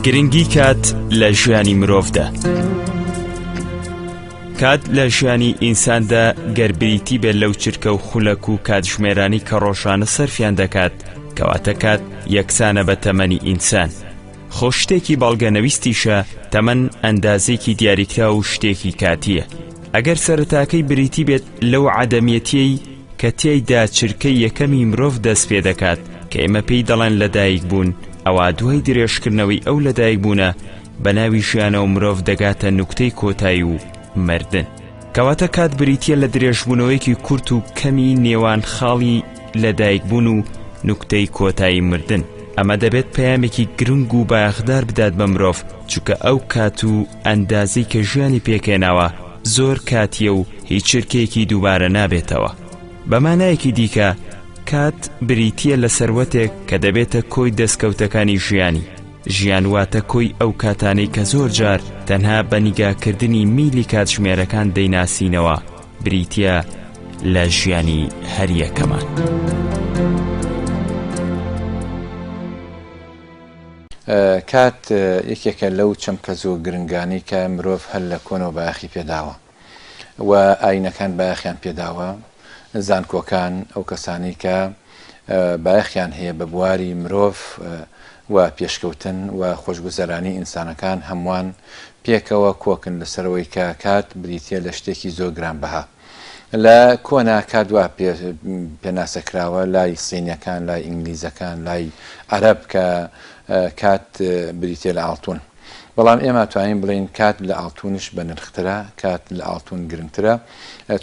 گرنگی کات لە ژیانی مرۆڤدا. کات لە ژیانی ئینساندا گەر بریتی بێت لەو چرکە و خولەک و کاتژمێرانی کە ڕۆژانە سەرفیان دەکات، کەواتە کات یەکسانە بە تەمەنی ئینسان. خۆ شتێکی بەڵگەنەویستیشە تەمەن ئەندازەیەکی دیاریکراو و شتێکی کاتییە. ئەگەر سەرەتاکەی بریتی بێت لەو عەدەمیەتیەی کە تیایدا چرکەی یەکەمی مرۆڤ دەست پێ دەکات کە ئێمە پێی دەڵێن لەدایکبوون، ئەوا دوای درێژکردنەوەی ئەو لەدایکبوونە بە ناوی ژیانەوە مرۆڤ دەگاتە نوکتەی کۆتایی و مردن. کەواتە کات بریتییە لە درێژبوونەوەیەکی کورت و کەمی نێوان خاڵی لەدایکبوون و نوکتەی کۆتایی مردن. ئەمە دەبێت پەیامێکی گرنگ و بایەخدار بدات بە مرۆڤ، چونکە ئەو کات و ئەندازەی کە ژیانی پێکهێناوە زۆر کاتییە و هیچ چرکەیەکی دووبارە نابێتەوە. بە مانایەکی دیکە، کات بریتییە لە سەروەتێک کە دەبێتە کۆی دەستکەوتەکانی ژیانی. ژیان واتە کۆی ئەو کاتانەی کە زۆر جار تەنها بە نیگاکردنی میلی کاتژمێرەکان دەیناسینەوە، بریتییە لە ژیانی هەریەکەمان. کات یەکێکە لەو چەمکە زۆر گرنگانەی کە مرۆڤ هەر لە کۆنەوە بایەخی پێداوە و ئایینەکان بایەخیان پێداوە، زانکۆکان، ئەو کەسانەی کە بایەخیان هەیە بە بواری مرۆڤ و پێشکەوتن و خۆشگوزەرانی ئینسانەکان هەمووان پێکەوە کۆکن لەسەرەوەی کە کات بریتیە لە شتێکی زۆر گرانبەها. لە کۆنا کات وا پێناسە کراوە لای سینیەکان، لای ئینگلیزەکان، لای عەرەب کە کات بریتیە لە ئاڵتون. بەڵام ئێمە توانین بڵێین کات لە ئاڵتونیش بەنرخترە، کات لە ئاڵتون گرنگترە،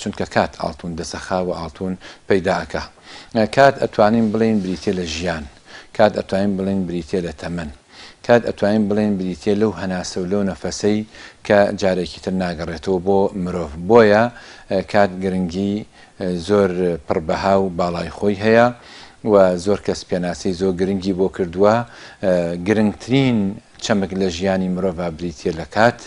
چونکە کات ئاڵتون دەسەخا و ئاڵتون پەیدا ئەکا. کات ئەتوانین بڵێین بریتیە لە ژیان، کات ئەتوانین بڵێین بریتیە لە تەمەن، کات ئەتوانین بڵێین بریتیە لەو هەناسە و لەو نەفەسەی کە جارێکی تر ناگەڕێتەوە بۆ مرۆڤ. بۆیە کات گرنگی زۆر پڕ بەها و باڵای خۆی هەیە و زۆر کەس پێناسەی زۆر گرنگی بۆ کردووە. گرنگترین چەمک لە ژیانی مرۆڤا بریتیە لە کات،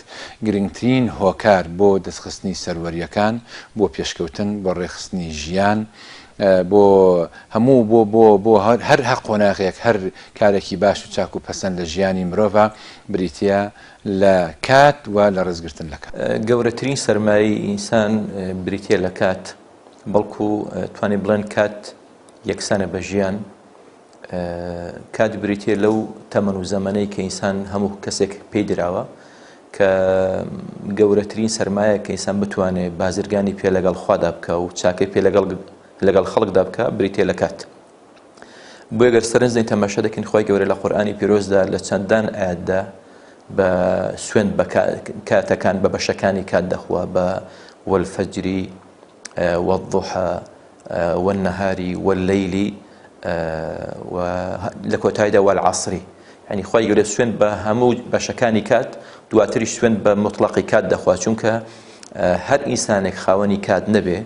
گرنگترین هۆکار بۆ دەستخستنی سەروەریەکان، بۆ پێشکەوتن، بۆ ڕێکخستنی ژیان، بۆ هەموو بۆ بۆ بۆ هەر هەر قۆناغێک هەر کارێکی باش و چاک و پەسەند لە ژیانی مرۆڤا بریتیە لە کات و لە ڕێزگرتن لە کات. گەورەترین سەرمایەی ئینسان بریتیە لە کات، بەڵکو توانین بڵێن کات یەکسانە بە ژیان، کات بریتیە لەو تەمەن و زەمەنەی کە ئینسان هەموو کەسێک پێی دراوە کە گەورەترین سەرمایە کە ئینسان بتوانێت بازرگانی پێ لەگەڵ خوادا بکە و چاکەی پێ لەگەڵ لەگەڵ خەڵکدا بکە بریتیە لە کات. بۆیە گەر سەرنج دەین تەماشا دەکەین خوای گەورە لە قورئانی پیرۆزدا لە چەندان ئایەتدا بە سوێند بە کاتەکان بە بەشەکانی کات دەخوا بە والفجری والضحى والنهار والليل و لە کۆتاییدا والعصری یعنی خوای گەورە سوێند بە هەموو بەشەکانی کات دواتریش سوێند بە مطلقی کات دەخوا چونکە هەر ئینسانێک خاوەنی کات نەبێ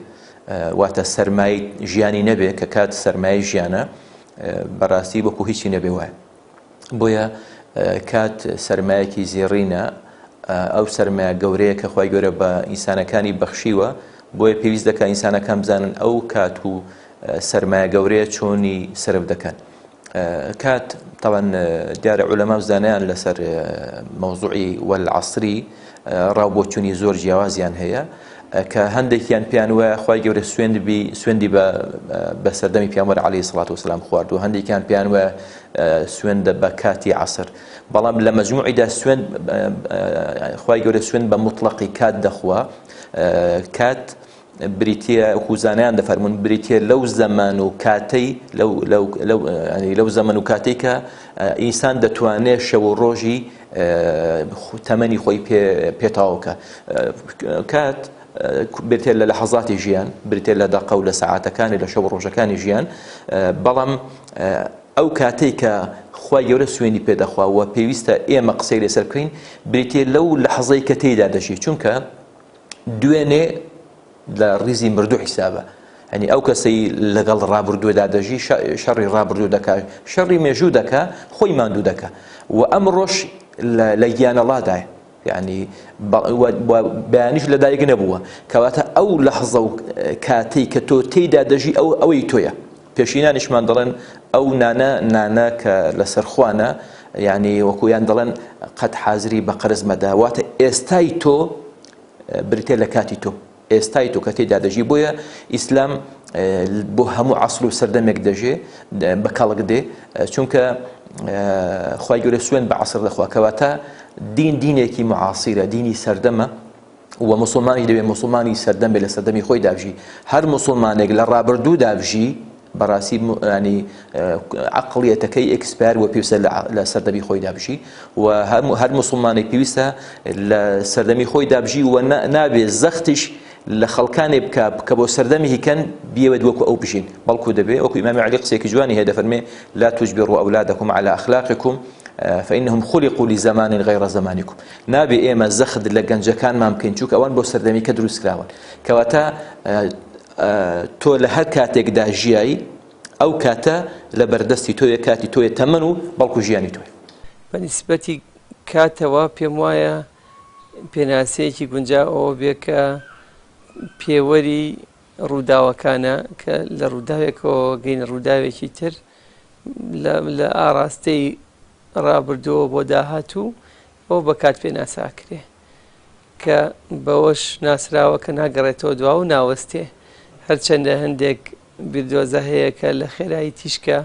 واتە سەرمایەی ژیانی نەبێ کە کات سەرمایەی ژیانە بەڕاستی وەکو هیچی نەبێ وایە بۆیە کات سەرمایەکی زێڕینە ئەو سەرمایە گەورەیە کە خی گەورە بە ئینسانەکانی بەخشیوە بۆیە پێویست دەکە ئینسانەکان بزانن ئەو کات و سەرمایە گەورەیە چۆنی سرف دەکەن کات تاوان دیارە عولەما و زانایان لەسەر مەوزوعی والعصری ڕاو بۆچوونی زۆر جیاوازیان هەیە کە هەندێکیان پێیان وایە خوای گەورە سوێندبی سوێندی بە بە سەردەمی پیامبەر عەلەیهی سڵات وسلام خوارد و هەندێکیان پێیان وایە سوێندە بە کاتی عەسر بەڵام لە مەجموعیدا سوێند خوای گەورە سوێند بە مطلقی کات دەخوا کات بریتییە وەکو زانایان دەفەرموون بریتییە لەو زەمان و کاتەی لەو لەو لەو یانی لەو زەمەن و کاتەی کە ئینسان دەتوانێت شەو و ڕۆژی تەمەنی خۆی پێ پێ تەواو بکا کات بریتییە لە لەحەزاتی ژیان بریتییە لە دەقە و لە سەعاتەکانی لە شەو و ڕۆژەکانی ژیان بەڵام ئەو کاتەی کە خوای گەورە سوێنی پێ دەخوا و پێویستە ئێمە قسەی لەسەر بکەین بریتییە لەو لەحزەی کە تێیدا دەژی چونکە دوێنێ لە ڕیزی مردوو حیسابە یعنی ئەو کەسەی لەگەڵ ڕابردوودا دەژی شەڕی ڕابردوو دەکا شەڕی مێژوو دەکا خۆی ماندوو دەکا و ئەمڕۆش لە گیانەڵادایە یعنی بەیانیش لەدایک نەبووە کەواتە ئەو لەحزە و کاتەی کە تۆ تێیدا دەژی ئەو ئەوەی تۆیە پێشینانیشمان دەڵێن ئەو نانە نانە کە لەسەر خوانە. یعنی وەکویان دەڵێن قەت حازری بە قەرز مەدە واتە ئێستای تۆ بریتە لە کاتی تۆ ئێستای تۆ کە تێدا دەژی بۆیە ئیسلام بۆ هەموو عەسر و سەردەمێک دەژێ بە کەڵک دێ چونکە خوای گەورە سوێن بە عەسر دەخوا کەواتە دین دینێکی معاسیرە دینی سەردەمە و مسلمانی دەبێ مسلمانی سەردەم بێ لە سەردەمی خۆی دابژی هەر مسلمانێک لە ڕابردوو دابژی بەڕاستی ینی عقلیەتەکەی expire و پێویستە لە سەردەمی خۆی دابژی و هەر مسلمانێک پێویستە لە سەردەمی خۆی دابژی و نابێ زەختیش لە خەڵکانێ بکە کە بۆ سەردەمی هیکەن بیەوێت وەکو ئەو بژین بەڵکو دەبێ وەکو ئیمامی علی قسێکی جوانی هەیە دەفەرمێ لا تجبروا أولادكم على أخلاقكم فإنهم خلقوا لزمان غير زمانكم نابێ ئێمە زەخت لە گەنجەکانمان بکەین چونکە ئەوان بۆ سەردەمی کە دروست کراون کەواتە تۆ لە هەر کاتێکدا ژیایی ئەو کاتە لە بەردەستی تۆیە کاتی تۆیە تەمەن و بەڵکو ژیانی تۆیە. بە نیسبەتی کاتەوە پێم وایە پێناسەیەکی گونجاو ئەوە بێ کە پێوەری ڕووداوەکانە کە لە ڕووداوێکەوە گەینە ڕووداوێکی تر لە ئاراستەی ڕابردووەوە بۆ داهاتوو ئەوە بە کات پێناسە ئەکرێ. کە بەوەش ناسراوە کە ناگەڕێتەوە دوا و ناوەستێ، هەرچەندە هەندێک بیردۆزە هەیە کە لە خێرایی تیشکە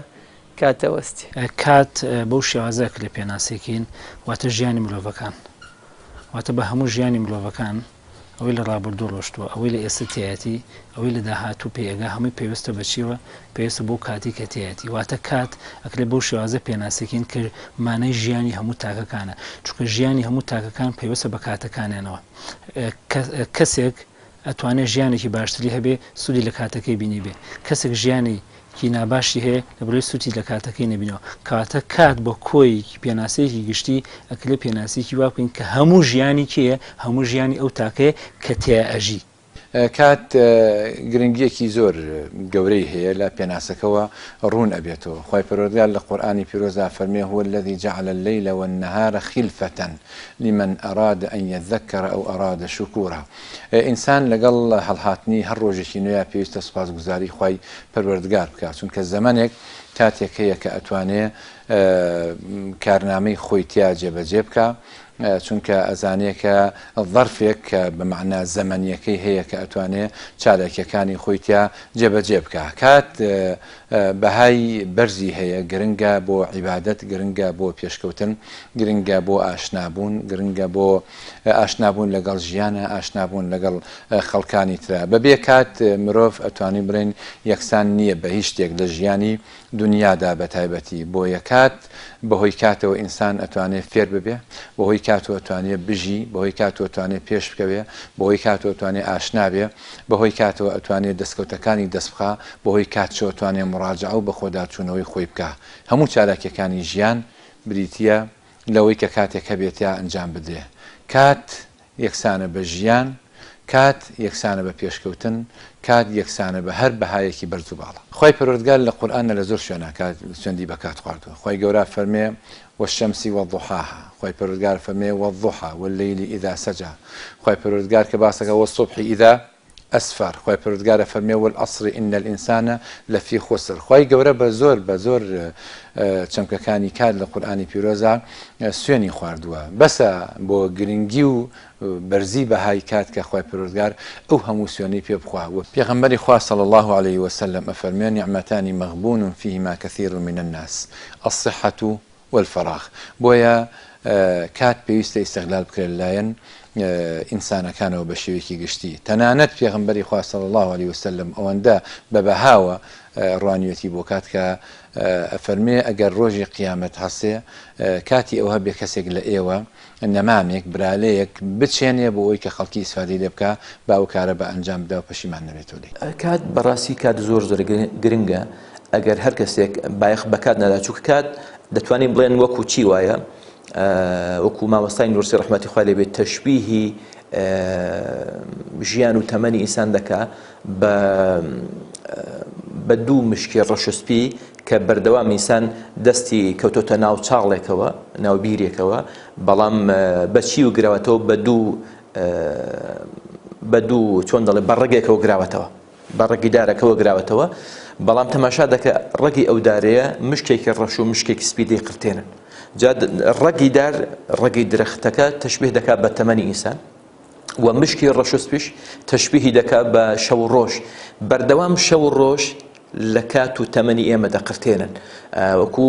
کات دەوەستێ. کات بەو شێوازە ئەکرێ پێناسەی کەین، واتە ژیانی مرۆڤەکان، واتە بە هەموو ژیانی مرۆڤەکان، ئەوەی لە ڕابردوو ڕۆشتووە، ئەوەی لە ئێستە تیایەتی، ئەوەی لە داهاتوو پێی ئەگا، هەمووی پەیوەستە بە چییەوە؟ پەیوەستە بەو کاتەی کە تیایەتی. واتە کات ئەکرێ بەو شێوازە پێناسەی کەین کە مانای ژیانی هەموو تاکەکانە. چونکە ژیانی هەموو تاکەکان پەیوەستە بە کاتەکانیانەوە. کەسێک ئەتوانێ ژیانێکی باشتری هەبێ سوودی لە کاتەکەی بینیبێ. کەسێک ژیانی کی ناباشی هەیە لەبەرئەوەی سوودی لە کاتەکەی نەبینەوە. کەواتە کات بە کۆیەکی پێناسەیەکی گشتی ئەکرێ پێناسەیەکی وا بکەین کە هەموو ژیانی کێیە؟ هەموو ژیانی ئەو تاکەیە کە تیا ئەژی. کات گرنگیەکی زۆر گەورەی هەیە لە پێناسەکەوە ڕوون ئەبێتەوە خوای پەروەردگار لە قورئانی پیرۆزدا ئەفەرموێ، هو الذی جعل اللیل والنهار خلفە لمن اراد ان یذکر او اراد شکورا ئینسان لەگەڵ هەڵهاتنی هەر ڕۆژێکی نوێیا پێویستە سوپاسگوزاری خوای پەروەردگار بکات چونکە زەمەنێک کاتێک هەیە کە ئەتوانێ کارنامەی خۆی تیا جێبەجێ بکا چونکە ئەزانێ کە زەرفێک کە بە مەعنا زەمەنیەکەی هەیە کە ئەتوانێ چالاکیەکانی خۆی تیا جێبەجێ بکا. کات بەهای بەرزی هەیە، گرنگە بۆ عیبادەت، گرنگە بۆ پێشکەوتن، گرنگە بۆ ئاشنابوون، گرنگە بۆ ئاشنابوون لەگەڵ ژیانە، ئاشنابوون لەگەڵ خەڵکانی ترا. بەبێ کات مرۆڤ ئەتوانین بڵێین یەکسان نییە بە هیچ شتێک لە ژیانی دونیادا بە تایبەتی، بۆیە کات بەهۆی کاتەوە ئینسان ئەتوانێ فێر ببێ، بەهۆی کاتەوە ئەتوانێ بژی، بەهۆی کاتەوە ئەتوانێ پێش بکەوێ، بەهۆی کاتەوە ئەتوانێ ئاشنا بێ، بەهۆی کاتەوە ئەتوانێ دەسکەوتەکانی دەست بخا، بەهۆی کاتشەوە ئەتوانێ موڕاجەعە و بەخۆداچوونەوەی خۆی بکا. هەموو چالاکیەکانی ژیان بریتیە لەوەی کە کاتێک هەبێ تیا ئەنجام بدرێ. کات یەکسانە بە ژیان، کات یەکسانە بە پێشکەوتن، کات یەکسانە بە هەر بەهایەکی بەرز و باڵا. خوای پەروەردگار لە قورئاندا لە زۆر شوێنا کات سوێندی بە کات خواردووە. خوای گەورە فەرمێ، والشمس وضحاها، خوای پەروەردگار فەرمێ، والضحی واللیل اذا سجی، خوای پەروەردگار کە باس دەکات، والصبح اذا اسفر، خوای پەروەردگار ئەفەرمێ، والعصر ان الانسان لفی خسر، خوای گەورە بە زۆر بە زۆر چەمکەکانی کات لە قورئانی پیرۆزا سوێنی خواردووە بەسە بۆ گرنگی و بەرزی بەهای کات کە خوای پەروەردگار ئەو هەموو سوێنەی پێ بخوا و پێغەمبەری خوا صلی اللە علیه وسلم ئەفەرموێ نعمتان مغبون فیهما کثیر من الناس الصحة والفراغ بۆیە کات پێویستە ئیستغلال بکرێت لەلایەن ئینسانەکانەوە بە شێوەیەکی گشتی تەنانەت پێغەمبەری خوا صلی اللە علیه وسلم ئەوەندە بە بەهاوە ڕوانیوێتی بۆ کات کە ئەفەرمێ ئەگەر ڕۆژی قیامەت هەسێ کاتی ئەوه بێ کەسێک لە ئێوە نەمامێک برالەیەک بچێنێ بۆ ئەوی کە خەڵکی ئیسفادەی لێ بکا با ئەو کارە بە ئەنجام بدا و پەشیمان نەبێتەوە لێی. کات بەڕاستی کات زۆر زۆر گرنگە ئەگەر هەر کەسێک بایەخ بە کات نەدا چونکە کات دەتوانین بڵێن وەکو چی وایە وەکو مامۆستای نورسی ڕەحمەتی خوای لێ بێت تەشبیهی ژیان و تەمەنی ئینسان دەکا بە بە دوو مشکی ڕەش و سپی کە بەردەوام ئینسان دەستی کەوتۆتە ناو چاڵێکەوە ناو بیرێکەوە بەڵام بەچی و گراوەتەوە بە دوو بە دوو چۆن دەڵێ بە ڕەگێکەوە گراوەتەوە بە ڕەگی دارەکەوە گراوەتەوە بەڵام تەماشا دەکە ڕەگی ئەو دارەیە مشکێکی ڕەش و مشکێکی سپی دەیقرتێنن. جا ڕەگی دار ڕەگی درەختەکە تەشبیه دەکات بە تەمەنی ئینسان و مشکی ڕەش و سپیش تەشبیهی دەکات بە شەو و ڕۆژ بەردەوام شەو و ڕۆژ لە کات و تەمەنی ئێمە دەقرتێنن وەکو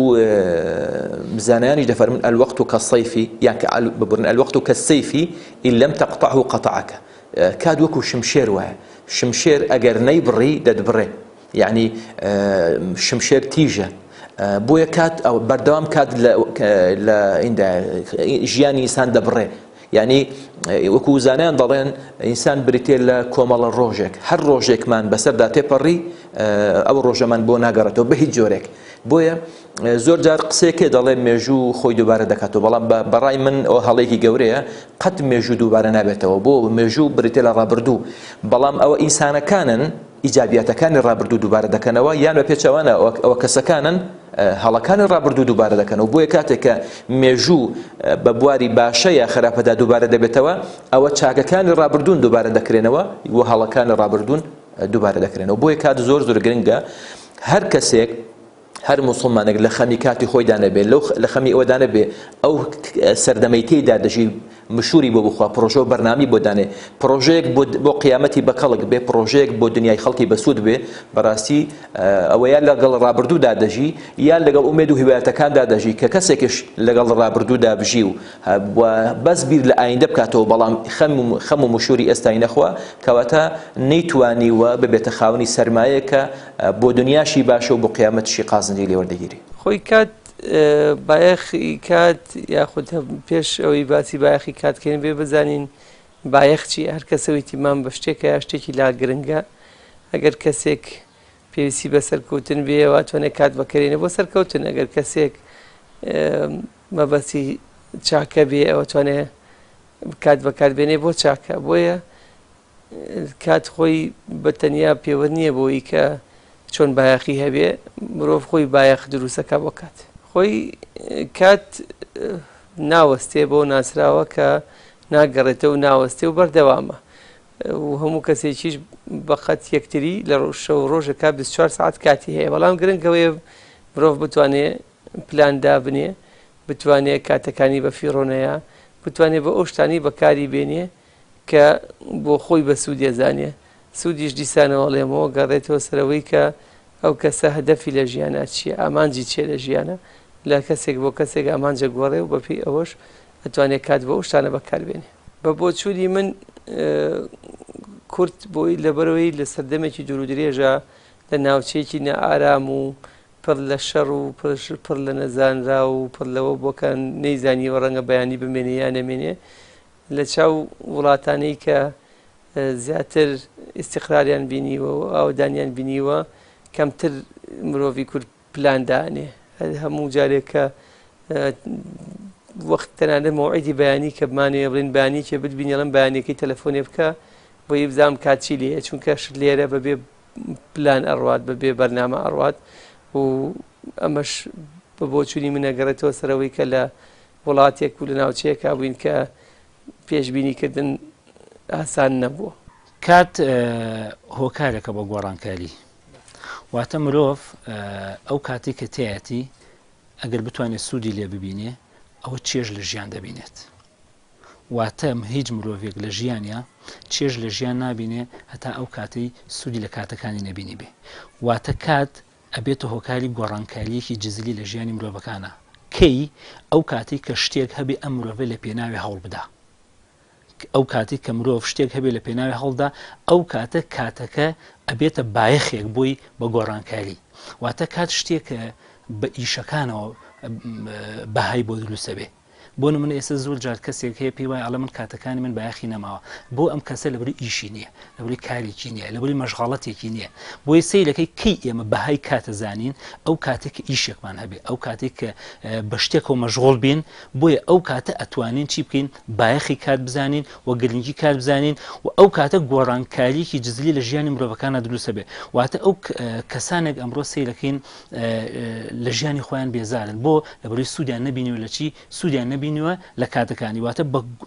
زانایانیش دەفەرمون الوقت كالصيف یان ببورن الوقت كالسيف إن لم تقطعه قطعك کات وەکو شمشێر وایە شمشێر ئەگەر نەیبڕی دەتبڕێ یعنی شمشێر تیژە بۆیە کات بەردەوام کات لە ژیانی ئینسان دەبڕێ یعنی وەکو زانایان دەڵێن ئینسان بریتێ لە کۆمەڵە ڕۆژێک هەر ڕۆژێکمان بەسەردا تێپەڕی ئەو ڕۆژەمان بۆ ناگەڕێتەوە بە هیچ جۆرێک بۆیە زۆر جار قسەیەکێ دەڵێ مێژوو خۆی دووبارە دەکاتەوە بەڵام بەڕای من ئەو هەڵەیەکی گەورەیە قەت مێژوو دووبارە نابێتەوە بۆ مێژوو بریتێ لە ڕابردوو بەڵام ئەوە ئینسانەکانن ئیجابیاتەکانی ڕابردوو دووبارە دەکەنەوە یان بە پێچەوانە ئەوە کەسەکانن هەڵەکانی ڕابردوو دووبارە دەکەنەوە بۆیە کاتێک کە مێژوو بە بواری باشە یا خراپەدا دووبارە دەبێتەوە ئەوە چاکەکانی ڕابردوون دووبارە دەکرێنەوە و هەڵەکانی ڕابردوون دووبارە دەکرێنەوە بۆیە کات زۆر زۆر گرنگە هەر کەسێک هەر موسڵمانێک لە خەمی کاتی خۆیدا نەبێ لەو لە خەمی ئەوەدا نەبێ ئەو سەردەمەی تێیدا دەژی مشوری بۆ بخوا پرۆژە و بەرنامی بۆ دانێ پرۆژەیەک بۆ قیامەتی بەکەڵک بێ پرۆژەیەک بۆ دنیای خەڵکی بەسوود بێ بەڕاستی ئەوە یان لەگەڵ ڕابردوودا دەژی یان لەگەڵ ئومێد و هیوایەتەکاندا دەژی کە کەسێکش لەگەڵ ڕابردوودا بژی و بەس بیر لە ئایندە بکاتەوە بەڵام خەم و مشوری ئێستای نەخوا کەواتە نەیتوانیوە ببێتە خاوەنی سەرمایەکە بۆ دنیاشی باشە و بۆ قیامەتیشی قازنجی لێ وەردەگیرێ. خۆی کات بایەخی کات یاخود پێش ئەوەی باسی بایەخی کات کەین بێ بزانین بایەخ چییە هەر کەسە ئیتیمام بە شتێکە یا شتێکی لا گرنگە ئەگەر کەسێک پێویستی بە سەرکەوتن بێ واتوانێت کات بەکەرێنێ بۆ سەرکەوتن ئەگەر کەسێک مەبەستی چاکە بێ ئەوە توانێ کات بەکار بێنێ بۆ چاکە بۆیە کات خۆی بە تەنیا پێوەر نییە بۆی کە چۆن بایەخی هەبێ مرۆڤ خۆی بایەخ دروستەکە بۆ کات خۆی کات ناوەستێ بۆ ناسراوە کە ناگەڕێتەوە ناوەستێ و بەردەوامە و هەموو کەسێکیش بەقەت یەکتری لە شەو ڕۆژەکە 24 ساعت کاتی هەیە بەڵام گرنگەوەیە مرۆڤ بتوانێ پلان دابنێ بتوانێ کاتەکانی بە فیڕۆنەیە بتوانێ بۆ ئەو شتانی بەکاری بێنێ کە بۆ خۆی بە سوود دەزانێ، سوودیش دیسانەوە ئەڵێمەوە گەڕێتەوە سەر ئەوەی کە ئەو کەسە هەدەفی لە ژیانا چییە، ئامانجی چییە لە ژیانا، لە کەسێک بۆ کەسێک ئامانج ئەگۆڕێ و بەپێی ئەوەش ئەتوانێ کات بۆ ئەو شتانە بەکار بێنێ. بە بۆچوونی من کورد بۆی لەبەرئەوەی لە سەردەمێکی دوورودرێژە لە ناوچەیەکی نائارام و پڕ لە شەڕ و پڕ لە نەزانراو و پڕ لەوە بووە کە نەیزانیوە ڕەنگە بەیانی بمێنێ یا نەمێنێ، لە چاو وڵاتانەی کە زیاتر ئیستیقراریان بینیوە و ئاوەدانیان بینیوە کەمتر مرۆڤی کورد پلان دانێ هەموو جارێک کە وەخت تەنانەت مەوعیدی بەیانی کە بمانەوێ بڵێن بەیانیەکێ بتبینی ئەڵێم بەیانیەکەی تەلەفۆنێ بکە بۆی بزانم کات چی لێیە چونکە شت لێرە بەبێ پلان ئەڕوات بەبێ بەرنامە ئەڕوات و ئەمەش بە بۆچوونی من ئەگەڕێتەوە سەرەوەی کە لە وڵاتێک و لە ناوچەیەکا بووین کە پێشبینی کردن ئاسان نەبووە. کات هۆکارێکە بۆ گۆڕانکاری، واتە مرۆڤ ئەو کاتەی کە تیایەتی ئەگەر بتوانێت سوودی لێ ببینێ ئەوە چێژ لە ژیان دەبینێت. واتە هیچ مرۆڤێک لە ژیانیا چێژ لە ژیان نابینێ هەتا ئەو کاتەی سوودی لە کاتەکانی نەبینیبێ. واتە کات ئەبێتە هۆکاری گۆڕانکارییەکی جزری لە ژیانی مرۆڤەکانا. کەی؟ ئەو کاتەی کە شتێک هەبێ ئەم مرۆڤە لە پێناوێ هەوڵ بدا. ئەو کاتەی کە مرۆڤ شتێک هەبێ لە پێناوێ هەوڵدا، ئەو کاتە کاتەکە ئەبێتە بایەخێک بۆی بە گۆڕانکاری. واتە کات شتێکە بە ئیشەکانەوە بەهای بۆ دروست ئەبێ. بۆ نمونە ئێستا زۆر جار کەسێک هەیە پێی وایە ئەڵێ من کاتەکانی من بایەخی نەماوە بۆ ئەم کەسە لەبری ئیشی نییە لەبری کارێکی نییە لەبری مەشغەڵەتێکی نییە بۆیە سەیرەکەی کەی ئێمە بەهای کاتە زانین ئەو کاتێک کە ئیشێکمان هەبێ ئەو کاتێک کە بە شتێکەوە مەشغوڵ بین بۆیە ئەو کاتە ئەتوانین چی بکەین بایەخی کات بزانین و گرنگی کات بزانین و ئەو کاتە گۆڕانکاریەکی جزلی لە ژیانی مرۆڤەکانە دروستە بێ واتە ئەو کەسانێک ئەمڕۆ سەیرەکەین لە ژیانی خۆیان بێزارن بۆ لەبەرەی سوودیان نەبینیوە لە چی سوودیان نەبینیوە لە کاتەکانی واتە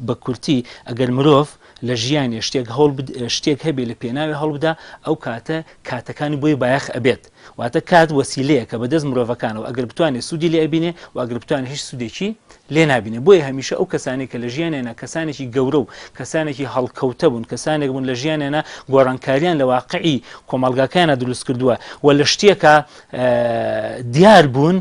بە کورتی ئەگەر مرۆڤ لە ژیانی شتێک هەوڵ شتێک هەبێ لە پێناوی هەوڵبدا ئەو کاتە کاتەکانی بۆی بایەخ ئەبێت واتە کات وەسیلەیەکە بەدەست مرۆڤەکانەوە ئەگەر بتوانێت سوودی لێ ئەبینێ و ئەگەر بتوانێت هیچ سوودێکی لێ نابینێ بۆیە هەمیشە ئەو کەسانەی کە لە ژیانیانە کەسانێکی گەورە و کەسانێکی هەڵکەوتە بوون کەسانێک بوون لە ژیانیانە گۆڕانکاریان لە واقعی کۆمەڵگاکەیانە دروست کردووە و لە شتێکە دیار بوون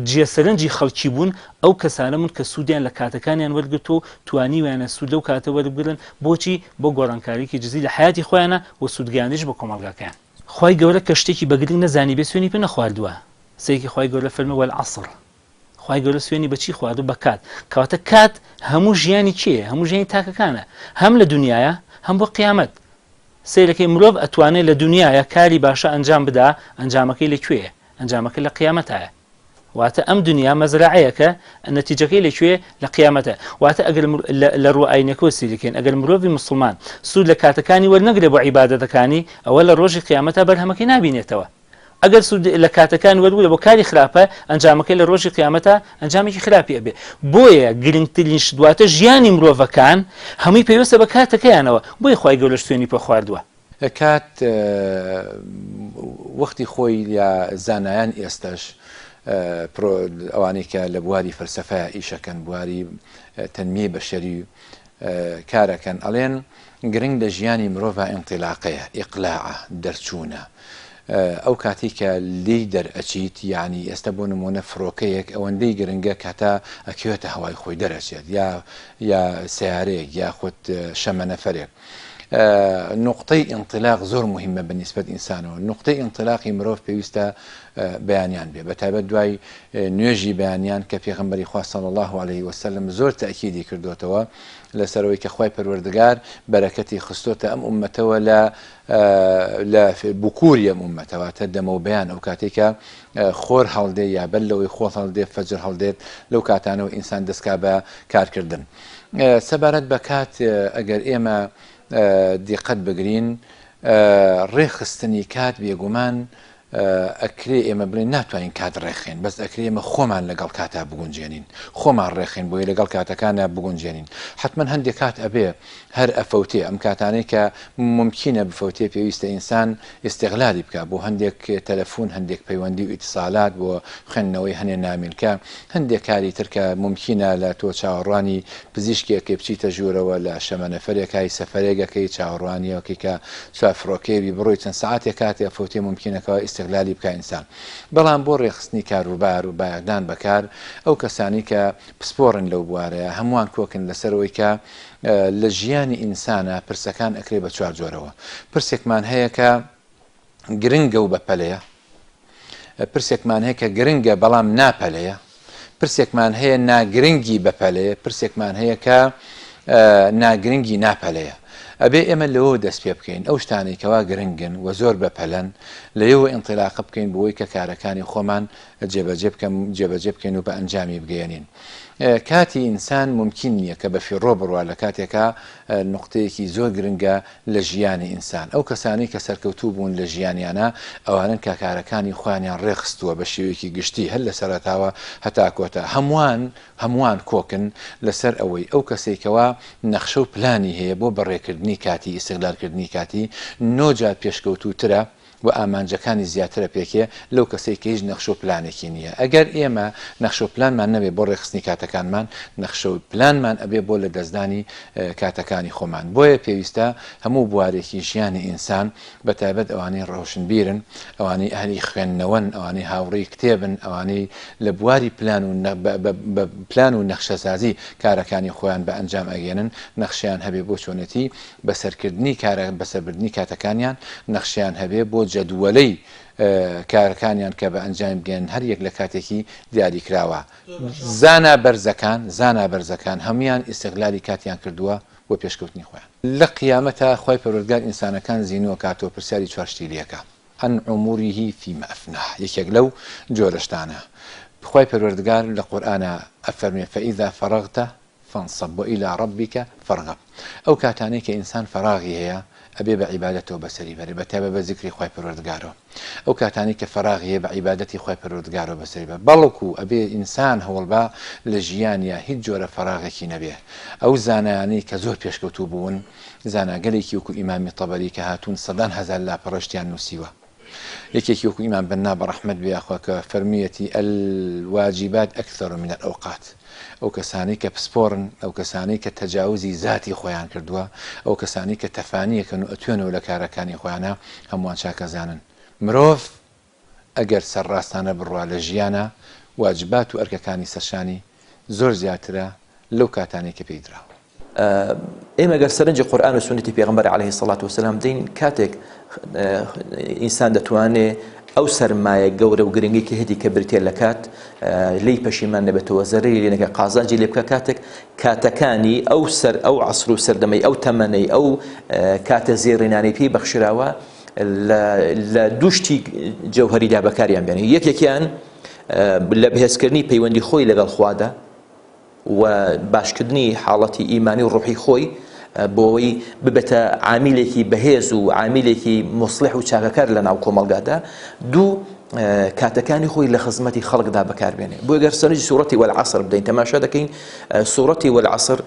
جێ سەرنجی خەڵکی بوون ئەو کەسانە بوون کە سوودیان لە کاتەکانیان وەرگرتووە و توانیویانە سوود لەو کاتە وەربگرن بۆچی بۆ گۆڕانکاریی جزی لە حیاتی خۆیانە و سوودگەیاندنیش بە کۆمەڵگاکەیان. خوای گەورە کە شتێکی بە گرنگ نەزانیبێ سوێنی پێ نەخواردووە سەیرکە خوای گەورە فەرمی والعصر خوای گەورە سوێنی بە چی خواردووە بە کات کەواتە کات هەموو ژیانی کێیە هەموو ژیانی تاکەکانە هەم لە دنیاە هەم بۆ قیامەت سەیرەکەی مرۆڤ ئەتوانێت لە دنیاە کاری باشە ئەنجام بدا ئەنجامەکەی لە کوێیە ئەنجامەکە لە قیامەتایە واتە ئەم دنیا مەزرەعەیەکە نەتیجەکەی لە کوێ لە قیامەتە واتە ئەگەر لە ڕوو ئاینەکەوە سیرکەین ئەگەر مرۆڤی مسلمان سوود لە کاتەکانی وەرنەگرێ بۆ عیبادەتەکانی ئەوە لە ڕۆژی قیامەتە بەرهەمەکەی نابینێتەوە ئەگەر سوود لە کاتەکان وەرگرە بۆ کاری خراپە ئەنجامەکەی لە ڕۆژی قیامەتە ئەنجامێکی خراپی ئەبێ بۆیە گرنگترین شت واتە ژیانی مرۆڤەکان هەمووی پەیوەستە بە کاتەکەیانەوە بۆیە خوای گەورەش سوێنی پێ خواردووە. کات وەختی خۆی یا زانایان ئێستەش ئەوانەی کە لە بواری فەلسەفەیا ئیشەکەن بواری تەنمیەی بەشەری کارەکەن ئەڵێن گرنگ لە ژیانی مرۆڤا ئینتیلاقەیە، ئیقلاعە، دەرچوونە. ئەو کاتەی کە لێی دەرئەچیت یانی ئێستا بۆ نموونە فرۆکەیەک ئەوەندەی گرنگە کە هەتا ئەکەوێتە هەوای خۆی دەرئەچێت یا یا سەیارەیەک یاخود شەمەنەفەرێک نوقتەی ئینتیلاق زۆر موهیمە بە نیسبەت ئینسانەوە نوقتەی ئینتیلاقی مرۆڤ پێویستە بەیانیان بێ بەتایبەت دوای نوێژی بەیانیان کە پێغەمبەری خوا صلی اللە علیه وسلم زۆر تەئکیدی کردۆتەوە لەسەر ئەوەی کە خوای پەروەردگار بەرەکەتی خستۆتە ئەم ئوممەتەوە لە لە بکوری ئەم ئوممەتە واتە دەمەو بەیان ئەو کاتێک کە خۆر هەڵدێ یا بەر لەوەی خۆڵ هەڵدێ فەجر هەڵدێت لەو کاتانەوە ئینسان دەستکا بە کارکردن سەبارەت بە کات ئەگەر ئێمە دیقەت بگرین ڕێکخستنی کات بێگومان ئەکرێ ئێمە بڵێین ناتوانین کات ڕێکخەین بەس ئەکرێ ئێمە خۆمان لەگەڵ کاتا بگونجێنین خۆمان ڕێکخەین بۆیە لەگەڵ کاتەکانا بگونجێنین حەتمەن هەندێک کات ئەبێ هەر ئەفەوتێ ئەم کاتانەی کە مومکینە بفەوتێ پێویستە ئینسان ئیستغلالی بکا بۆ هەندێک تەلەفون هەندێک پەیوەندی و ئیتسالات بۆ خوێندنەوەی هەنێ نامیلکە هەندێک کاری تر کە مومکینە لە تۆ چاوەڕوانی پزیشکێکەی بچیتە ژوورەوە لە شەمەنەفەرێکای سەفەرێک ئەکەی چاوەڕوانی ئەکەی کە سوار فڕۆکەیە بی بڕۆی چەند سەعاتێک کاتێ ئەفەوتێ مومکینە کەوا ئیستغلالی بکا ئینسان بەڵام بۆ ڕێکخستنی کاروبار و بایەخدان بە کار ئەو کەسانەی کە پسپۆڕن لەو بوارەیا هەمووان کۆکن لەسەر ئەوەی کە لە ژیانی ئینسانا پرسەکان ئەکرێ بە چوار جۆرەوە پرسێکمان هەیە کە گرنگە و بەپەلەیە، پرسێکمان هەیە کە گرنگە بەڵام ناپەلەیە، پرسێکمان هەیە ناگرنگی بەپەلەیە، پرسێکمان هەیە کە ناگرنگی ناپەلەیە. ئەبێ ئێمە لەوەوە دەست پێ بکەین، ئەو شتانەی کەوا گرنگن و زۆر بەپەلەن، لەوێوە ئینتیلاقە بکەین بۆی کە کارەکانی خۆمان جێبەجێ بکەم جێبەجێ بکەین و بە ئەنجامی بگەیەنین. کاتی ئینسان مومکین نییە کە بەفیڕۆ بڕوا لە کاتێکا نوقتەیەکی زۆر گرنگە لە ژیانی ئینسان، ئەو کەسانەی کە سەرکەوتوو بوون لە ژیانیانا ئەوانەن کە کارەکانی خۆیانیان ڕێکخستووە بە شێوەیەکی گشتی هەر لە سەرەتاوە هەتا کۆتا هەمووان هەمووان کۆکن لەسەر ئەوەی ئەو کەسەی کەوا نەخشە و پلانی هەیە بۆ بەڕێکردنی کاتی ئیستغلالکردنی کاتی نۆ جار پێشکەوتووترە و ئامانجەکانی زیاترە پێکێ لەو کەسەی کە هیچ نەخشە و پلانێکی نییە. ئەگەر ئێمە نەخشە و پلانمان نەبێ بۆ ڕێکخستنی کاتەکانمان، نەخشە و پلانمان ئەبێ بۆ لەدەستدانی کاتەکانی خۆمان. بۆیە پێویستە هەموو بوارێکی ژیانی ئینسان، بە تایبەت ئەوانەی ڕۆشنبیرن، ئەوانەی ئەهلی خوێندنەوەن، ئەوانەی هاوڕێی کتێبن، ئەوانەی لە بواری پلان و بە پلان و نەخشەسازی کارەکانی خۆیان بە ئەنجام ئەگەیەنن، نەخشەیان هەبێ بۆ چۆنێتی بەسەرکردنی کارە بەسەربردنی کاتەکانیان نەخشەیان هەبێ بۆ جەدوەلەی کارەکانیان کە بە ئەنجامی بگەیەنن هەر یەک لە کاتێکی دیاریکراوە زانا بەرزەکان زانا بەرزەکان هەموویان ئیستغلالی کاتیان کردووە بۆ پێشکەوتنی خۆیان. لە قیامەتا خوای پەروەردگار ئینسانەکان زینوو ئەکاتەوە پرسیاری چوار شتی لێ ئەکا عن عمره فیما افناه یەکێک لەو جۆرە شتانە خوای پەروەردگار لە قورئانا ئەفەرموێ فاذا فرغت. فانصب وإلی ربک فارغب ئەو کاتانەی کە ئینسان فەراغی هەیە ئەبێ بە عیبادەتەوە بەسەری بەرێ بەتایبەت بە زیکری خوای پەروەردگارەوە ئەو کاتانەی کە فەراغی هەیە بە عیبادەتی خوای پەروەردگارەوە بەسەری بە بەڵکو ئەبێ ئینسان هەوڵبا لە ژیانیا هیچ جۆرە فەراغێکی نەبێ ئەو زانایانەی کە زۆر پێشکەوتوو بوون زاناگەلێکی وەکو ئیمامی تەبەری کە هاتوون سەدان هەزار لاپەڕە شتیان نووسیوە یەکێکی وەکو ئیمام بەننا بەڕەحمەت بێ یاخوا کە فەرموویەتی الواجبات اکثر من الاوقات ئەو کەسانەی کە پسپۆڕن ئەو کەسانەی کە تەجاوزی زاتی خۆیان کردووە ئەو کەسانەی کە تەفانیەکەن و ئەتوێنەوە لە کارەکانی خۆیانا هەمووان چاکەزانن مرۆڤ ئەگەر سەرڕاستانە بڕوا لە ژیانا واجبات و ئەرکەکانی سەرشانی زۆر زیاترە لەو کاتانەی کە پێی دراوە. ئێمە گەر سەرنجی قورئان و سوننەتی پێغەمبەر عەلەیهی سەڵات وسلام بدەین کاتێک ئینسان دەتوانێ ئەو سەرمایە گەورە و گرنگی کە هەیەتی کە بریتیە لە کات لێی پەشیمان نەبێتەوە زەرەری لێ نەکا قازانجی لێ بکا کاتێک کاتەکانی ئەو سەر ئەو عەسر و سەردەمەی ئەو تەمەنەی ئەو کاتە زێڕینانەی پێی بەخشراوە لە دوو شتی جەوهەریدا بەکاریان بێنێ یەکێکیان لە بەهێزکردنی پەیوەندی خۆی لەگەڵ خوادا و باشکردنی حاڵەتی ئیمانی و ڕوحی خۆی بۆ ئەوەی ببێتە عامیلێکی بەهێز و عامیلێکی موسڵح و چاکەکار لە ناو کۆمەڵگادا دوو کاتەکانی خۆی لە خزمەتی خەڵکدا بەکاربێنێ بۆ گەر سەرنجی سوڕەتی والعصر بدەین تەماشا دەکەین سوڕەتی والعصر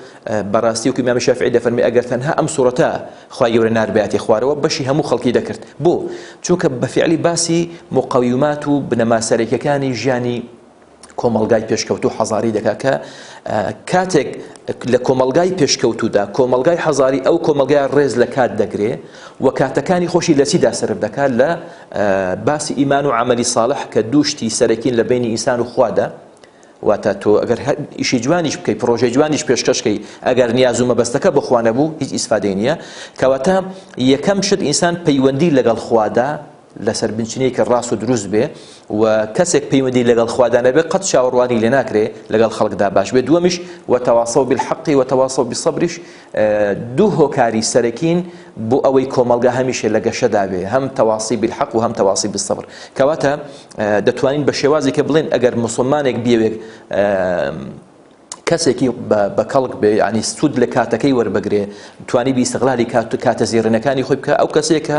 بەڕاستی وەکو ئیمام شافعی دەفەرمێ ئەگەر تەنها ئەم سوڕەتە خوای گەورە ناربایەتی خوارەوە بەشی هەموو خەڵکی دەکرد بۆ چونکە بە فعلی باسی مقەویمات و بنەما سەرەکیەکانی ژیانی کۆمەڵگای پێشکەوتوو حەزاری دەکات کە کاتێک لە کۆمەڵگای پێشکەوتوودا کۆمەڵگای حەزاری ئەو کۆمەڵگای ڕێز لە کات دەگرێ و کاتەکانی خۆشی لە چیدا سەرف دەکات لە باسی ئیمان و عملی صالح کە دوو شتی سەرەکین لە بینی ئینسان و خوادا واتە تۆ ئەگەر ئیشی جوانیش بکەی پرۆژەی جوانیش پێشکەشکەی ئەگەر نیاز و مەبەستەکە بخوا نەبوو هیچ ئیسفادەی نییە کەواتە یەکەم شت ئینسان پەیوەندی لەگەڵ خوادا لەسەر بنچینەیەکی ڕاست و دروست بێ و کەسێک پەیوەندی لەگەڵ خوادا نەبێ قەت چاوەڕوانی لێ ناکرێ لەگەڵ خەڵکدا باش بێ دووەمیش وتواصوا بالحق وتواصوا بالصبریش دوو هۆکاری سەرەکین بۆ ئەوەی کۆمەڵگا هەمیشە لە گەشەدا بێ هەم تواصی بالحق و هەم تواصی بالصبر کەواتە دەتوانین بە شێوازێکە بڵێن ئەگەر مسلمانێک بیەوێت کەسێکی بە کەڵک بێ یعنی سوود لە کاتەکەی وەربگرێ توانی بی ئیستغلالی کات و کاتە زێڕینەکانی خۆی بکە ئەو کەسێک کە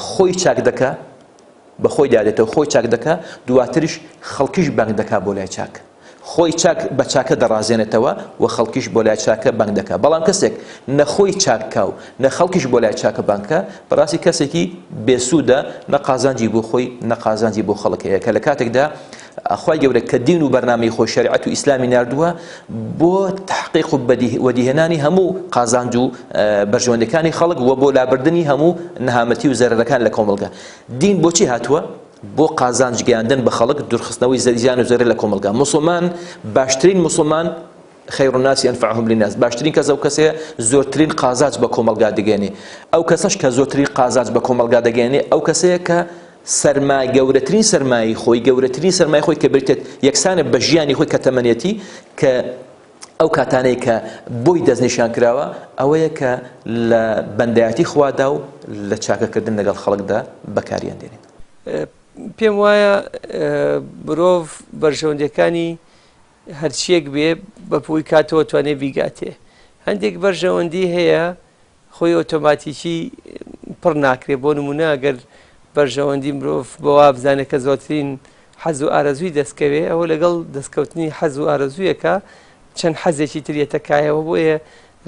خۆی چاک دەکا بە خۆی دادێتەوە خۆی چاک دەکا دواتریش خەڵکیش بانگ دەکا بۆ لای چاک خۆی چاک بە چاکە دەڕازێنێتەوە و خەڵکیش بۆ لای چاکە بانگ دەکا بەڵام کەسێک نە خۆی چاککا و نە خەڵکیش بۆ لای چاکە بانگ کە بەڕاستی کەسێکی بێسوودە نە قازانجی بۆ خۆی نە قازانجی بۆ خەڵک هەیە کە لە کاتێکدا خوای گەورە کە دین و بەرنامەی خۆی شەریعەت و ئیسلامی ناردووە بۆ تحقیق و وەدیهێنانی هەموو قازانج و بەرژەوەندەکانی خەڵک و بۆ لابردنی هەموو نەهامەتی و زەرەرەکان لە کۆمەڵگە دین بۆچی هاتووە بۆ قازانج گەیاندن بە خەڵک دوورخستنەوەی زیان و زەرەر لە کۆمەڵگا موسڵمان باشترین موسڵمان خیر الناس انفعهم للناس باشترین کەس ئەو کەسەیە زۆرترین قازانج بە کۆمەڵگا دەگەێنێ ئەو کەسەش کە زۆرترین قازانج بە کۆمەڵگا دەگەێنێ ئەو کەسەیە کە سەرما گەورەترین سەرمایەی خۆی گەورەترین سەرمایەی خۆی کە بریتێت یەکسانە بە ژیانی خۆی کە تەمەنێتی کە ئەو کاتانەی کە بۆی دەستنیشان کراوە ئەوەیە کە لە بەندایەتی خوادا و لە چاکەکردن لەگەڵ خەڵکدا بەکاریان دێنێت. پێم وایە مرۆڤ بەرژەوەندیەکانی هەرچیەک بێ بە پوی کاتەوە توانێ بیگاتێ هەندێک بەرژەوەندی هەیە خۆی ئۆتۆماتیکی پڕ ناکرێ بۆ نمونە گەر بەرژەوەندی مرۆڤ بەوا بزانێت کە زۆرترین حەز و ئارەزووی دەستکەوێ ئەوە لەگەڵ دەستکەوتنی حەز و ئارەزوویەکە چەند حەزێکی تر یەتە کایەوە بۆیە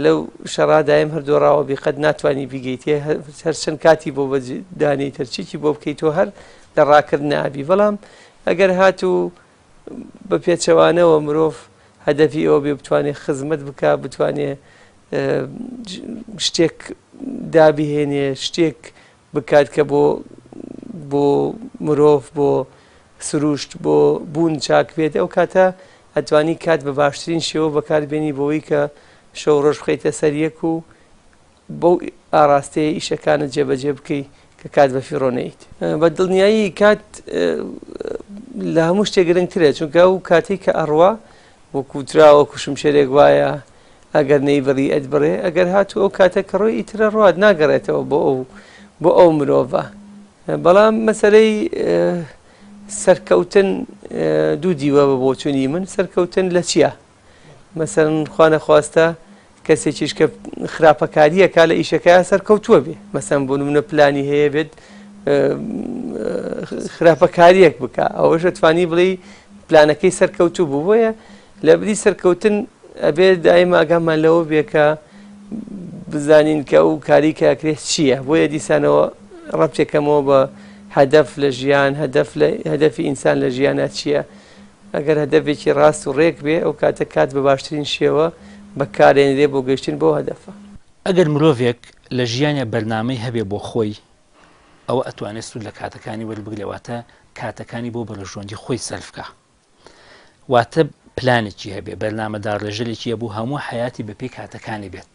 لەو شەڕا دایم هەر دۆڕاوە بی قەت ناتوانانی بیگەیتێ هەر چەند کاتی بۆ بەدانی تەرچیکی بۆ بکەیت تۆ هەر لە ڕاکرد نابی بەڵام ئەگەر هاتوو بە پێچەوانەوە مرۆڤ هەدەفی ئەوە بێ بتوانێت خزمەت بکا بتوانێ شتێک دابهێنێ شتێک بکات کە بۆ بۆ مرۆڤ بۆ سروشت بۆ بوون چاک بێت ئەو کاتە ئەتوانی کات بە باشترین شێوە بەکاربێنی بۆی کە شەو ڕۆژ بخەیتە سەر یەک و بەو ئاراستەیە ئیشەکانت جێبەجێ بکەی کە کات بەفیڕۆ نەیت. بە دڵنیایی کات لە هەموو شتێک گرنگترە چونکە ئەو کاتەی کە ئەڕوا وەکو ترا وەکو شمشێرێک وایە ئەگەر نەیبڕی ئەتبڕێ ئەگەر هاتوو ئەو کاتە کە ڕۆی ئیتر ئەڕوات ناگەڕێتەوە بۆ ئەو بۆ ئەو مرۆڤە بەڵام مەسەلەی سەرکەوتن دوو دیوە بە بۆچوونی من سەرکەوتن لە چییە؟ مەسەلەن خوا نەخواستە کەسێکیش کە خراپەکاریەکە لە ئیشەکەیا سەرکەوتووە بێ مەسەن بۆ نمونە پلانی هەیە بێت خراپەکاریەک بکە ئەوەش ئەتوانی بڵێ پلانەکەی سەرکەوتوو بوو بۆیە لەبری سەرکەوتن ئەبێ دایم ئاگامان لەوە بێ کە بزانین کە ئەو کاری کە ئەکرێت چییە بۆیە دیسانەوە ڕەبتێکەمەوە بە هەدەف لە ژیان هەدەف لە هەدەفی ئینسان لە ژیانە چییە ئەگەر هەدەفێکی ڕاست و ڕێک بێ ئەو کاتە کات بە باشترین شێوە بەکارێنرێ بۆ گەیشتن بەو هەدەفە. ئەگەر مرۆڤێک لە ژیانیا بەرنامەی هەبێ بۆ خۆی ئەوە ئەتوانێ سوود لە کاتەکانی وەربگرێ واتە کاتەکانی بۆ بەرژوەندی خۆی سەرف کا واتە پلانێکی هەبێ بەرنامە داڕێژەرێکی هەبوو هەموو حەیاتی بەپێی کاتەکانی بێت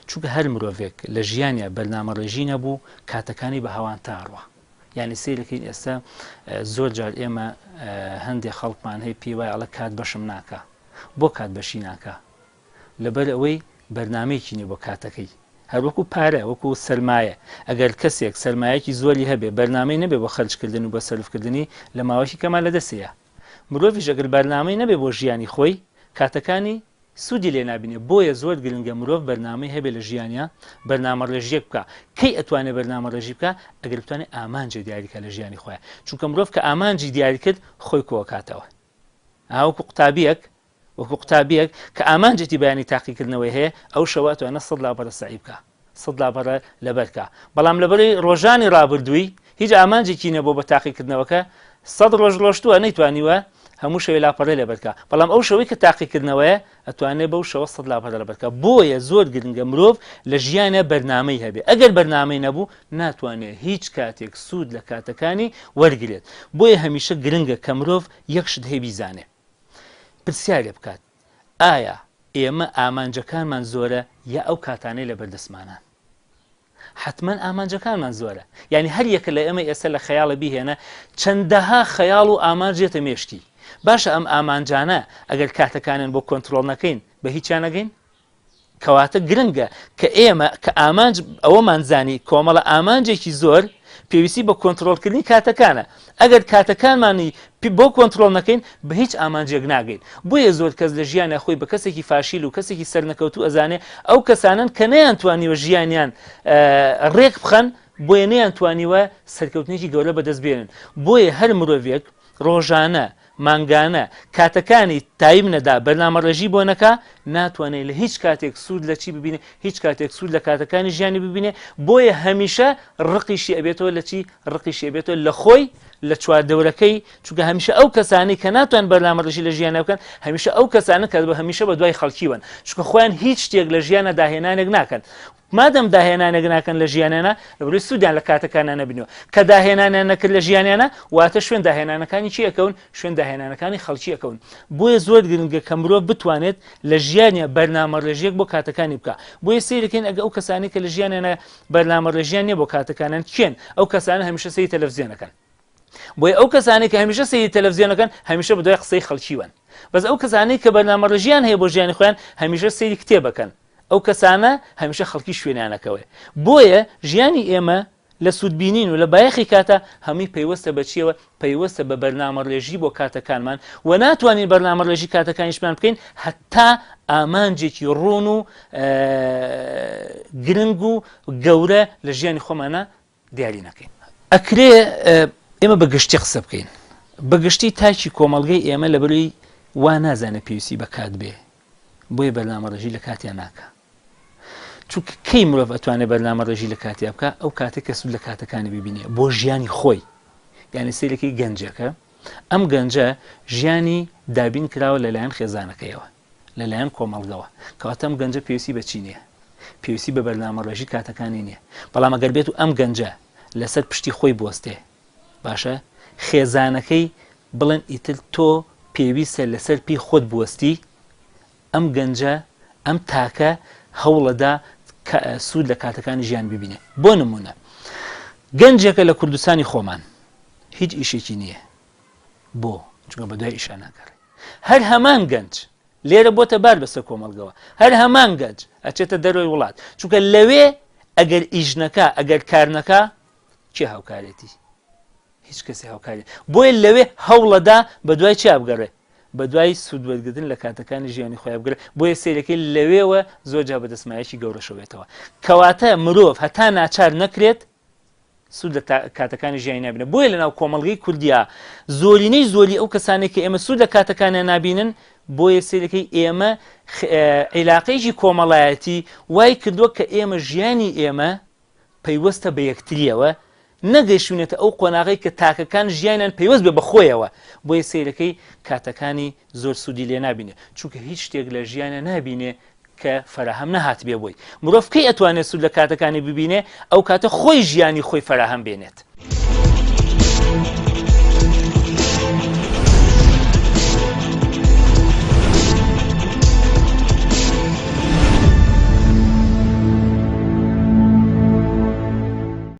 چونکە هەر مرۆڤێک لە ژیانیا بەرنامە ڕێژی نەبوو کاتەکانی بە هەوان تاڕوە یعنی سەیرەکەین ئێستا زۆر جار ئێمە هەندێک خەڵکمان هەیە پێی وایە ئەڵێ کات بەشم ناکا بۆ کات بەشی ناکا لەبەر ئەوەی بەرنامەیەکی نیە بۆ کاتەکەی هەر وەکو پارە وەکو سەرمایە ئەگەر کەسێک سەرمایەکی زۆری هەبێ بەرنامەی نەبێ بۆ خەرجکردن و بۆ سەرفکردنی لە ماوەیەکی کەما لەدەستێە مرۆڤیش ئەگەر بەرنامەی نەبێ بۆ ژیانی خۆی کاتەکانی سوودی لێ نابینێ بۆیە زۆر گرنگە مرۆڤ بەرنامەی هەبێ لە ژیانیا بەرنامەڕێژیەک بکا کەی ئەتوانێ بەرنامەڕێژی بکا ئەگەر بتوانێ ئامانجێ دیاری کا لە ژیانی خۆیا چونکە مرۆڤ کە ئامانجی دیاری کرد خۆی کۆکاتەوە ئا وەکو قوتابیەک وەکو قوتابیەک کە ئامانجێتی بەیانی تاقیکردنەوەی هەیە ئەو شەوە ئەتوانێ سەد لاپەڕە سەعی بکا سەد لاپەڕە لەبەر کا بەڵام لەبەری ڕۆژانی ڕابردووی هیچ ئامانجێکی نەبوو بە تاقیکردنەوەکە سەد ڕۆژ ڕۆشتووە نەیتوانیوە هەموو شەوێ لاپەڕێ لەبەر کا بەڵام ئەو شەوەی کە تاقیکردنەوەیە ئەتوانێ بەو شەوە سەد لاپەڕە لەبەر کا بۆیە زۆر گرنگە مرۆڤ لە ژیانە بەرنامەی هەبێ ئەگەر بەرنامەی نەبوو ناتوانێ هیچ کاتێک سوود لە کاتەکانی وەرگرێت بۆیە هەمیشە گرنگە کە مرۆڤ یەک شت هەیە بیزانێ پرسیارێ بکات ئایا ئێمە ئامانجەکانمان زۆرە یا ئەو کاتانەی لەبەردەستمانان؟ حەتمەن ئامانجەکانمان زۆرە یعنی هەر یەکە لە ئێمە ئێستا لە خەیاڵە بیهێنە چەندەها خەیاڵ و ئامانج دێتە مێشکی باشە ئەم ئامانجانە ئەگەر کاتەکانیان بۆ کۆنتترۆڵ نەکەین بە هیچیان نەگەین کەواتە گرنگە کە ئێمە کە ئامانج ئەوەمان زانی کۆمەڵە ئامانجێکی زۆر پێویستی بە کۆنتترۆلکردنی کاتەکانە ئەگەر کاتەکانمانی بۆ کۆنتترۆل نەکەین بە هیچ ئامانجێک ناگەین بۆیە زۆر کەس لە ژیانە خۆی بە کەسێکی فاشیل و کەسێکی سەرنەکەوتو ئەزانێ ئەو کەسانن کە نەیانتوانیوە ژیانیان ڕێک بخەن بۆیە نەیانتوانیوە سەرکەوتنێکی گەورە بەدەست بێنن بۆیە هەر مرۆڤێک ڕۆژانە مانگانە کاتەکانی تایم نەدا بەرنامەڕێژی بۆ نەکا ناتوانێ لە هیچ کاتێک سوود لە چی ببینێ هیچ کاتێک سوود لە کاتەکانی ژیانی ببینێ بۆیە هەمیشە ڕقیشی ئەبێتەوە لە چی ڕقیشی ئەبێتەوە لە خۆی لە چواردەورەکەی چونکە هەمیشە ئەو کەسانی کە ناتوان بەرنامەڕێژی لە ژیانە بکەن هەمیشە ئەو کەسانە کە هەمیشە بە دوای خەڵکیوەن چونکە خۆیان هیچ شتێک لە ژیانە داهێنانێک ناکەن مادەم داهێنانێک ناکەن لە ژیانیانا لەبەرئەوەی سوودیان لە کاتەکانیان نەبینیوە کە داهێنانیان نەکرد لە ژیانیانا واتە شوێن داهێنانەکانی کێ ئەکەون شوێن داهێنانەکانی خەڵکی ئەکەون بۆیە زۆر گرنگە کە مرۆڤ بتوانێت لە ژیانیا بەرنامەڕێژیەک بۆ کاتەکانی بکا بۆیە سەیرەکەین ئەگە ئەو کەسانەی کە لە ژیانیانا بەرنامەڕێژیان نییە بۆ کاتەکانیان کێن ئەو کەسانە هەمیشە سەیری تەلەفزیۆنەکەن بۆیە ئەو کەسانەی کە هەمیشە سەیری تەلەفزیۆنەکەن هەمیشە بەدوای قسەی خەڵکیوەن بەس ئەو کەسانەی کە بەرنامەڕێژیان هەیە بۆ ژیانی خۆیان هەمیشە سەیری کتێبەکەن ئەو کەسانە هەمیشە خەڵکی شوێنیانەکەوێ بۆیە ژیانی ئێمە لە سوودبینین و لە بایەخی کاتە هەمووی پەیوەستە بە چیەوە پەیوەستە بە بەرنامەڕێژی بۆ کاتەکانمان و ناتوانین بەرنامەڕێژی کاتەکانیشمان بکەین هەتا ئامانجێکی ڕوون و گرنگ و گەورە لە ژیانی خۆمانە دیاری نەکەین. ئەکرێ ئێمە بە گشتی قسە بکەین. بە گشتی تاکی کۆمەڵگەی ئێمە لەبەرەی وا نازانێ پێویستی بە کات بێ بۆیە بەرنامەڕێژی لە کاتیا ناکا. چونکە کەی مرۆڤ ئەتوانێ بەرنامەڕێژی لە کاتیا بکا ئەو کاتێک کە سوود لە کاتەکانی ببینێ بۆ ژیانی خۆی. یعنی سەیرەکەی گەنجێکە ئەم گەنجە ژیانی دابین کراوە لەلایەن خێزانەکەیەوە. لەلایەن کۆمەڵگەوە. کەواتە ئەم گەنجە پێویستی بە چی نییە؟ پێویستی بە بەرنامەڕێژی کاتەکانی نییە. بەڵام ئەگەر بێت و ئەم گەنجە لەسەر پشتی خۆی بوەستێ، باشە خێزانەکەی بڵێن ئیتر تۆ پێویستە لەسەر پێی خۆت بوەستی، ئەم گەنجە، ئەم تاکە هەوڵەدا سوود لە کاتەکانی ژیان ببینێ. بۆ نموونە گەنجێکە لە کوردستانی خۆمان هیچ ئیشێکی نییە، بۆ؟ چونکە بەدوای ئیشا ناگەڕێ. هەر هەمان گەنج لێرە بۆتە بار بەسەر کۆمەڵگەوە هەر هەمان گەنج ئەچێتە دەرەوەی وڵات چونکە لەوێ ئەگەر ئیش نەکا ئەگەر کار نەکا کێ هاوکارێتی هیچ کەسی هاوکاری بۆیە لەوێ هەوڵەدا بە دوای چیا بگەڕێ؟ بەدوای سوود وەرگرتن لە کاتەکانی ژیانی خۆیان بگرێت بۆیە سەیرەکەی لەوێوە زۆر جا بەدەستمایەکی گەورەشەوێتەوە کەواتە مرۆڤ هەتا ناچار نەکرێت سوود لە کاتەکانی ژیانی نابینێت بۆیە لەناو کۆمەڵگەی کوردیا زۆرینەی زۆری ئەو کەسانێک کە ئێمە سوود لە کاتەکانیان نابینن بۆیە سەیرەکەی ئێمە عیلاقەیەکی کۆمەڵایەتی وای کردووە کە ئێمە ژیانی ئێمە پەیوەستە بە یەکتریەوە نەگەیشتوینەتە ئەو قۆناغەی کە تاکەکان ژیانیان پەیوەست بێ بە خۆیەوە بۆیە سەیرەکەی کاتەکانی زۆر سوودی لێ نابینێ چونکە هیچ شتێک لە ژیانە نابینێ کە فەراهەم نەهاتبێ بۆی. مرۆڤ کەی ئەتوانێ سوود لە کاتەکانی ببینێ؟ ئەو کاتە خۆی ژیانی خۆی فەراهەم بێنێت.